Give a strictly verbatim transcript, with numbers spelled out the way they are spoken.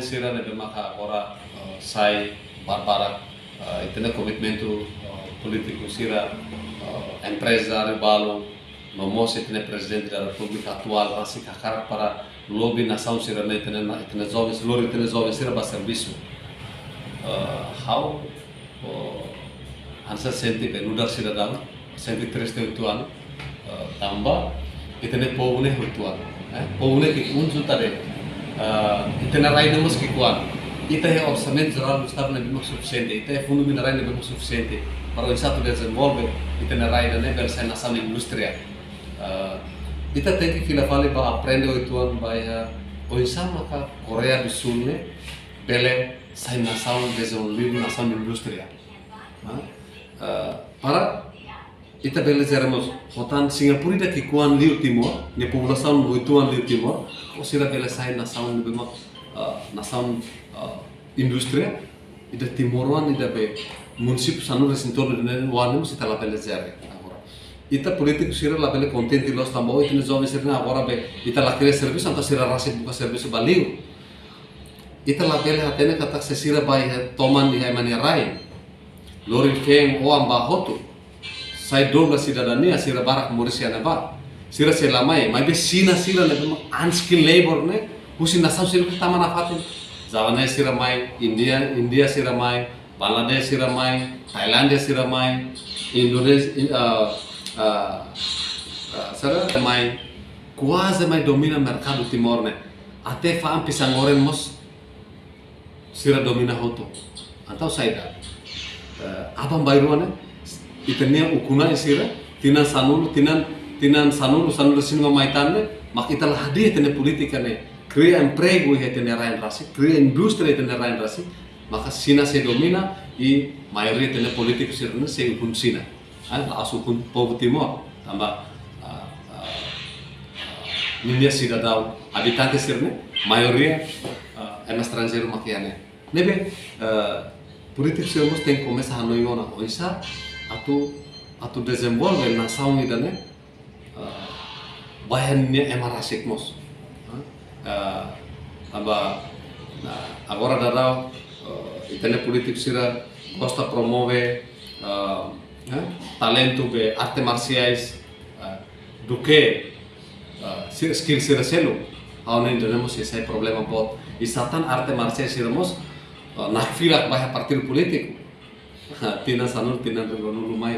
Sira ne'ebé maka agora, eh, sai barbarak, eh, ita-nia komitmentu, eh, polítiku sira, eh, emprezáriu balu, no mós ita-nia Prezidente da Repúblika atuál rasik hakarak para lobi nasaun sira-ne'e, ita-nia, ita-nia joven, lori ita-nia joven sira ba servisu. Eh, ha'u, oh, hanesan sente be nu'udar sidadaun, sente triste uitoan, eh, tanba ita-nia povu ne'e uitoan, eh, povu ne'e ki'ik, unsu tade, eh, ita-nia rai ne'e mós ki'ikoan. Ita iha orsamentu jerál do Estadu ne'ebé mak sufisiente, ita iha fundu minerais ne'ebé mak sufisiente para oinsá atu dezenvolve ita-nia rai ida-ne'e bele sai nasaun indústria. Eh, ita tenke fila fali ba aprende uitoan ba iha oinsá maka Koreia do Sul ne'e bele sai nasaun dezenvolvidu, nasaun indústria. Ah, eh, para ita bele jere mós ho tan Singapura ida ki'ikoan liu Timor, nia populasaun uitoan liu Timor, ou sira bele sai nasaun ne'ebé mak, eh, nasaun, eh, indústria, ida timoroan ida be munisípiu sanulu-resin-tolu ne'e, wan ne'e mós ita labele jere. Agora, ita polítiku sira labele kontente loos tanba ita-nia joven sira-ne'e agora be ita la kria servisu, entaun sira rasik buka servisu ba liur. Ita labele hatene katak se sira bá iha toman iha ema nia rai, lori feen oan ba hotu, sai dór ba sidadania, sira barak moris iha ne'ebá. Sira sei la mai, maibé Xina sira ne'ebé mak unskilled labor ne'e, husi nasaun sira tama nafatin. Javanés sira mai, Índia, Índia sira mai, Bangladesh sira mai, Tailándia sira mai, Indonézia, in-, ah, ah, ah, sira mai, kuaze mai domina merkadu Timor ne'e. Até fa'an pisang goreng mós sira domina hotu. Entaun saida? Eh, aban-bainrua ne'e, ita-nia ukun-na'in sira, tinan sanulu, tinan, tinan sanulu, sanulu-resin-lima mai tan ne'e, mak ita la hadi'a ita-nia polítika ne'e kria empregu iha ita-nia rain rasik, kria indústria iha ita-nia rain rasik, maka Xina sei domina, i maioria ita-nia polítiku sira-ne'e sei ukun Xina. Ah, la'ós ukun povu Timor, tanba, ah, ah, ah, ninia sidadaun, habitante sira-ne'e, maioria, ah, ema estranjeiru mak iha ne'e. Ne'ebé, eh, polítiku sira mós tenke komesa hanoin ona, oinsá atu, atu dezenvolve nasaun ida-ne'e, eh, ba iha ninia ema rasik mós. Eh, tanba, nah, agora daudaun, eh, ita-nia polítiku sira gosta promove, eh, eh, talentu be arte marsiais, eh, duké, ah, si-, skill sira seluk. Ha'u hanoin ida-ne'e mós sei sai problema boot. I sá tan arte marsiais sira mós, ah, nakfirak ba iha partidu polítiku. Tinan sanulu, tinan ruanulu mai,